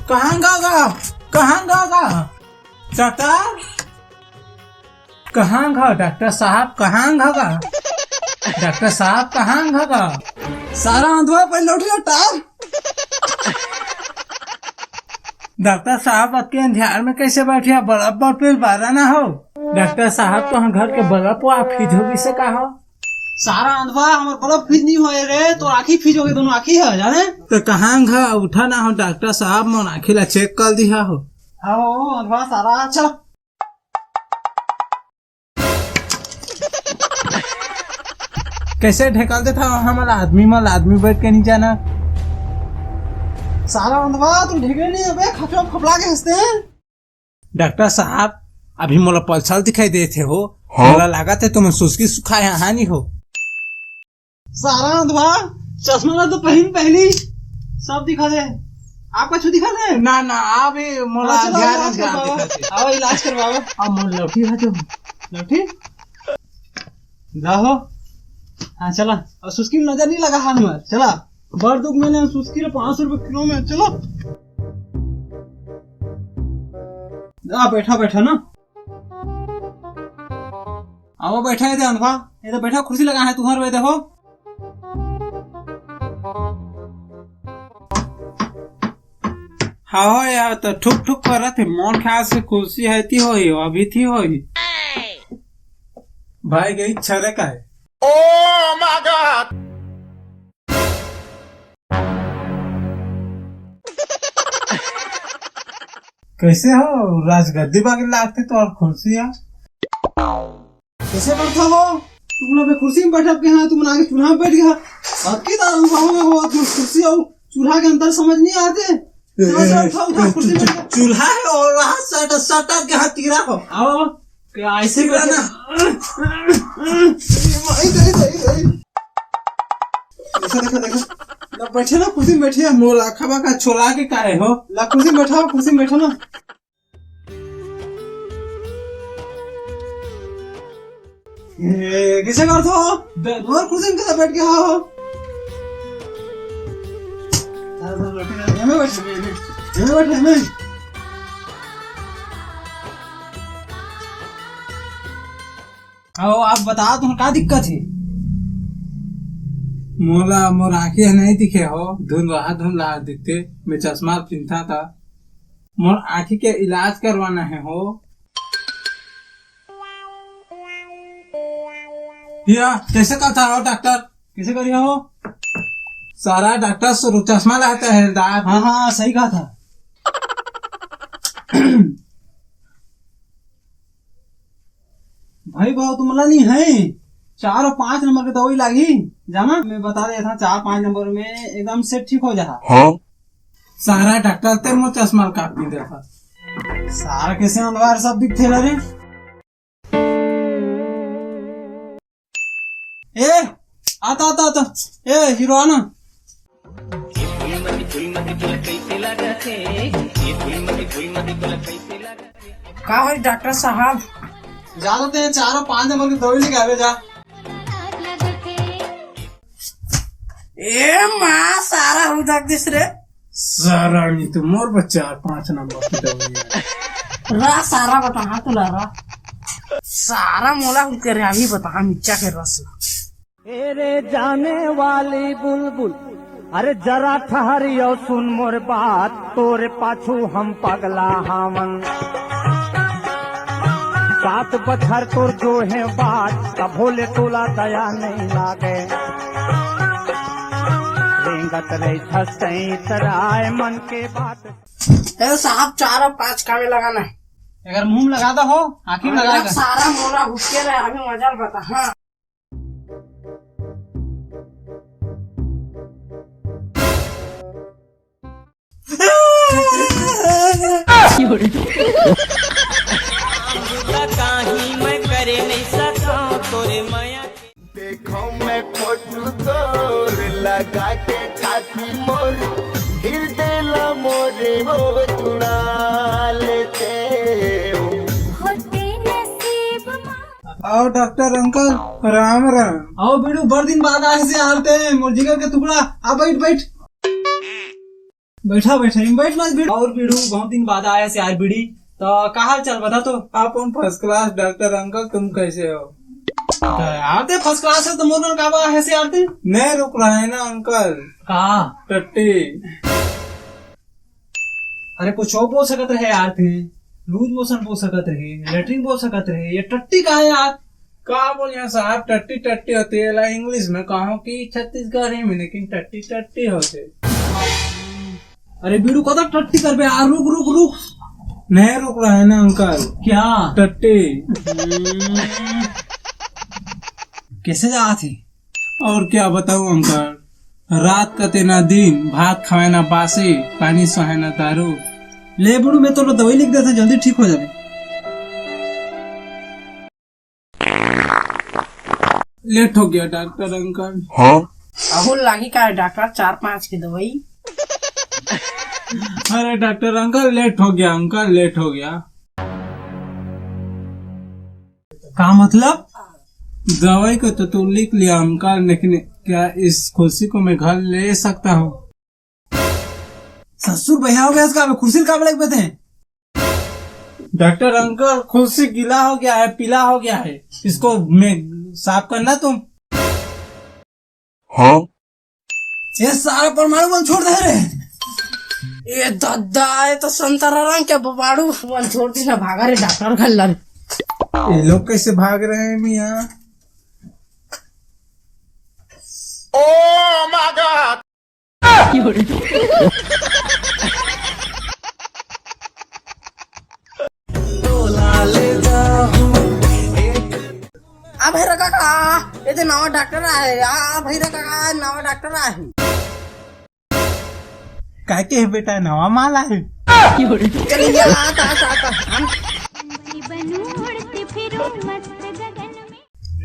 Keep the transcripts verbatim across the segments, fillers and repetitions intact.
कहाँ गा गा? कहाँ गा गा? डॉक्टर? कहाँ गा डॉक्टर साहब? कहाँ गा गा? डॉक्टर साहब, कहाँ गा गा? सारा अंधवा पहले लौट गया टार। डॉक्टर साहब, अतके अंधियार में कैसे बैठे? बल्ब बल्ब पे बारा ना हो। डॉक्टर साहब, तो हम घर के बल्ब वो आप खींचोगी से का हो? सारा अंधवा, हमर बल्ब फीज नहीं होए रे, तो आँखी फीज हो गई, दोनों आँखी है, जाने? तो कहाँ घा उठा ना हो डॉक्टर साहब, मोर आँखी ला चेक कर दिया हो। हाँ हो, अंधवा सारा, चल। कैसे ढेकल देता हो हमला आदमी मल आदमी बैठ के नहीं जाना? सारा अंधवा, तू ढेके नहीं, अबे खचवा खपला के हंसते हैं। डॉक्टर साहब, अभी मोला पलछल दिखाई देत हे हो। हाँ? मोला लागत हे तुमन सुस्की सुखाए हानि हो। सारा अंधवा, चश्मा ला तो पहन पहली सब दिखा दे। आप कुछ दिखा दे? ना, ना, आप ही मोला हाँ, चलो, अंधियार इलाज अंधियार करवाओ। दिखा दे। आओ, इलाज करवाओ। अब मोर लौठी है जो। लौठी? ला हो। हाँ, चला। और सुस्की में नजर नहीं लगा हाथ में। चला। बड़ दुख में ने सुस्की रे पाँच सौ रुपये किलो में। चलो। आ, बैठा, बैठा ना। आओ, बैठा है दे अंधवा। ये तो बैठा, कुर्सी लगा है तुम्हारे, देखो। हाँ हो यार, तो ठुक ठुक करत हे। मोर ख्याल से कुर्सी है ती होही, अभी ती होही। भाई गई छरे का है। Oh my God! कैसे हो राजगद्दी बाकी लागते तो और कुर्सी है? कैसे बैठा हो? तुम लोग कुर्सी में बैठा के हाँ, तुम आगे चूल्हा में बैठ गया। सबकी तरह हो, हो, तुम कुर्सी हो, चूल्हा के अंतर समझ नहीं आते। चलो, चलो, उठाओ, उठाओ, कुर्सी में बैठो। चूल्हा है और वहाँ सट-, सटक के हाथ तीरा हो। आओ, क्या ऐसे तीरा बैठे? ना। भाई, भाई, भाई, भाई। देखो, देखो, देखो। ना बैठे ना, कुर्सी में बैठे। मोर आँखा बाँखा छोला के काहे हो? ला, कुर्सी में बैठा हो, कुर्सी में बैठो ना। ए, किसे करत हो? द-, दोबारा कुर्सी में कैसे बैठ गया हो? एमे बैठ, एमे, एमे बैठ, एमे। आओ, आप बताओ, तुम्हें का दिक्कत है? मोला मोर आँखी ह नहीं दिखे हो, धुंधला धुंधला दिखते, मैं चश्मा पिंधता था। मोर आँखी के इलाज करवाना है हो। या, कैसे करता हो डॉक्टर? कैसे करिया हो? सारा डॉक्टर सुरु चश्मा लगाता है दादा। हाँ, हाँ, सही कहा था। भाई बाबू, तुमला नहीं है, चार और पाँच नंबर के दवाई लागी, जाना, मैं बता देता, चार पाँच नंबर में एकदम से ठीक हो जा। हाँ? सारा डॉक्टर ते मोर चश्मा काट दी देखा। सारा कैसे अंधवार सब दिखते ला रे। ए, आता, आता, आता। ए, हीरो आना। का होई डॉक्टर साहब? जा तो ते चारों पाँच नंबर की दवाई लेके आवे जा। ए माँ, सारा हुदक दिस रे। सारा नहीं तो मोर बच्चा पाँच नंबर की दवाई है। रा सारा बता, हाँ, तुला रा। सारा मोला हुद करे, अभी बता, मिर्चा के रस ला। ए रे जाने वाली बुलबुल, अरे जरा ठहरियो सुन मोर बात, तोरे पाछू हम पगला हावन। सात बछर तोर जो है बात, तभो ले तोला दया नहीं लागे। रेंगत रही थसई तराय मन के बात। ए साहब, चार और पाँच कामे लगाना है। अगर मुंह में लगा दो हो, आँखी में लगा दो। सारा मोला हुक्के रहे, अभी मजा बता। हाँ। काहीं मैं करे नहीं सकौं तोरे मया के। देखो मैं फोटो तोर लगा के छाती मोर, हृदय ला मोरे हो जुड़ा लेते हो। होते अउ डॉक्टर अंकल, राम राम। अउ बीड़ू, बड़ दिन बाद आए से हालते, मोर जिगर के टुकड़ा, आ बैठ, बैठ। बैठा, बैठा, इम बैठ मत बीड़ू। अउ बीड़ू, बहुत दिन बाद आए से यार बीड़ी, तो का हाल चाल बता तो? अपन first class डॉक्टर अंकल, तुम कैसे हो? तो यार ते first class है तो मोर मन काबा है से यार ते? नहीं रुक रहा है ना अंकल। का? टट्टी। अरे कुछ और बोल सकत रहे यार ते, लूज मोशन बोल सकत रहे, लेटरिन बोल सकत रहे, ये टट्टी का है यार? का बोलिया साहब, टट्टी टट्टी होती है ला इंग्लिश में, कहो कि छत्तीसगढ़ी में, लेकिन टट्टी टट्टी होते। अरे बीड़ू, कतक टट्टी करबे यार, रुक रुक रुक। नहीं रुक रहा है ना अंकल। क्या? टट्टी। कैसे जात ही? और क्या बताऊं अंकल, रात कते ना दिन, भात खावे ना बासी, पानी सोहे ना दारू। ले बड़ू, मैं तोला दवाई लिख देता, जल्दी ठीक हो जाबे। लेट हो गया डॉक्टर अंकल। हाँ? अहू लागी का डॉक्टर, चार पाँच की दवाई? अरे डॉक्टर अंकल, लेट हो गया अंकल, लेट हो गया। का मतलब? दवाई को तो तू लिख लिया अंकल, लेकिन क्या इस खुशी को मैं घर ले सकता हूँ? ससुर बहिरा हो गया इसका, कुर्सी का लग बैठे हैं। डॉक्टर अंकल, खुशी गीला हो गया है, पीला हो गया है, इसको मैं साफ करना तुम। हाँ? ये सारा परमाणु बम छोड़ दे रे। ए दादा, ये तो संतरा रंग के परमाणु बम छोड़ दी ना, भागा रे डॉक्टर घर ला रे। ये लोग कैसे भाग रहे हैं मियाँ? आ भैरा काका, ये तो नवा डॉक्टर आए। आ भैरा काका, नवा डॉक्टर आए। का के बेटा, नवा माल आए? चलिए, आता, आता, आता। हम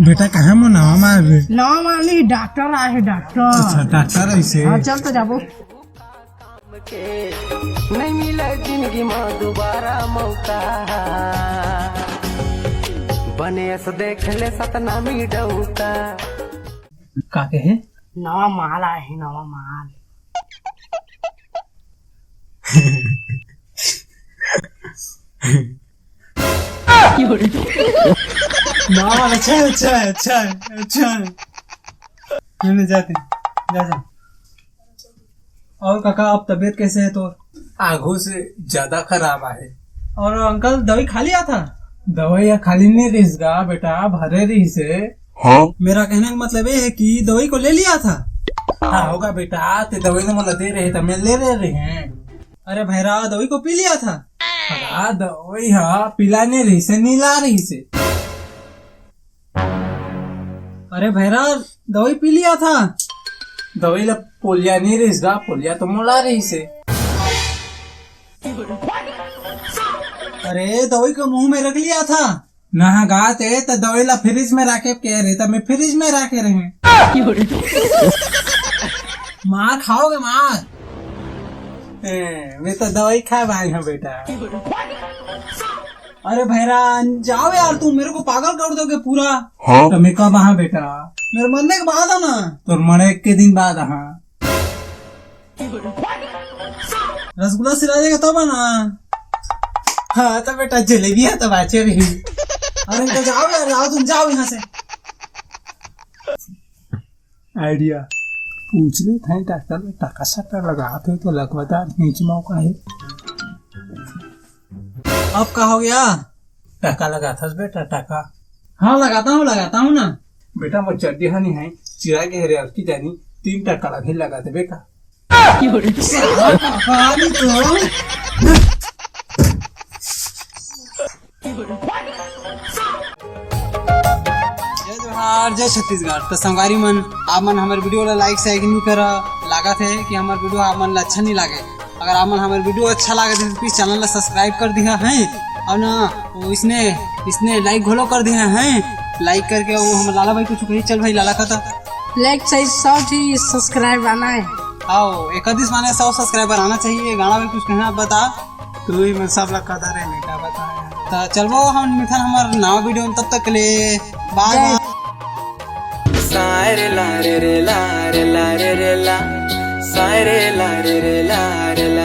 बेटा, कहाँ मो नवा माल रे? नवा माल नहीं, डॉक्टर आए, डॉक्टर। अच्छा, डॉक्टर ऐसे। हाँ, चल तो जाबो। के नहीं मिले जिंदगी में दोबारा मौका, बने अस देख ले सतनामी डौका। का कहे? नवा माल आए है, नवा माल। नवा माल, अच्छा, अच्छा, अच्छा, अच्छा। नहीं, नहीं, जाते, जा, जा। और काका, अब तबीयत कैसे है तोर? आगू से ज्यादा खराब आहे। और अंकल, दवाई खा लिया था? दवाई या खाली नहीं रहिस गा बेटा, भरे रहिस हे। हाँ? मेरा कहने का मतलब ये है कि दवाई को ले लिया था? हाँ होगा बेटा, ते दवाई ने मोला दे रहे, तो मैं ले रहे रहे हैं। अरे भैरा, दवाई को पी लिया था? हाँ, दवाई हाँ, पीला नहीं रहिस हे, नीला रहिस हे। अरे भैरा, दवाई पी लिया था। दवाई ला पोलिया नहीं रहिस गा, पोलिया तो मोला रहिस हे। अरे, दवाई को मुंह में रख लिया था। नहा गा ते तो दवाई ला फ्रिज में राखे के रहे, तो मैं फ्रिज में राखे रहे। मार खाओगे, मार। ए, मैं तो दवाई खाए भाई हूँ बेटा। अरे भैरा, जाओ यार, तुम मेरे को पागल कर दोगे पूरा। हाँ? तो मैं कब आहा बेटा? मेरे मरने के बाद आना। तोर मरे के दिन बाद आहा। रसगुल्ला सिला देगा तब आना। हाँ, तो बेटा जलेबी है तो बाचे भी। अरे तो जाओ यार, जाओ, तुम जाओ यहाँ से। आइडिया। पूछ ले था डॉक्टर में, टका सट्टा लगात हो तो लगवादार नीच मौका है। अब का हो गया? टका लगाथस बेटा, टका। हाँ, लगाता हूँ, लगाता हूँ ना। बेटा, वो चड्डी हनी है, चिरा के हरे अरकी जानी, तीन टका लगे लगा दे बेटा। साला कहानी तो। जय जोहार, जय छत्तीसगढ़। तो संगवारी मन, आप मन हमर वीडियो ला लाइक से नहीं करा, लागत है कि हमर वीडियो आप मन ला अच्छा नहीं लागे। अगर आप मन हमर वीडियो अच्छा लागे तो प्लीज चैनल ला सब्सक्राइब कर दिया है, और ना वो इसने इसने लाइक घोलो कर दिया है। लाइक करके वो हमर लाला भाई कुछ कही, चल भाई लाला का तो लाइक चाहिए, सौ जी सब्सक्राइब आना है। आओ, इकतीस माने सौ सब्सक्राइबर आना चाहिए। गाना भी कुछ कहना बता। तू ही मैं सब ला कदर है बेटा, बताया। त चलबो, हमन मिलथन हमर नवा वीडियो में, तब तक के लिए bye bye। सारे ला रे रे ला रे ला रे रे ला, सारे ला रे रे ला रे ला।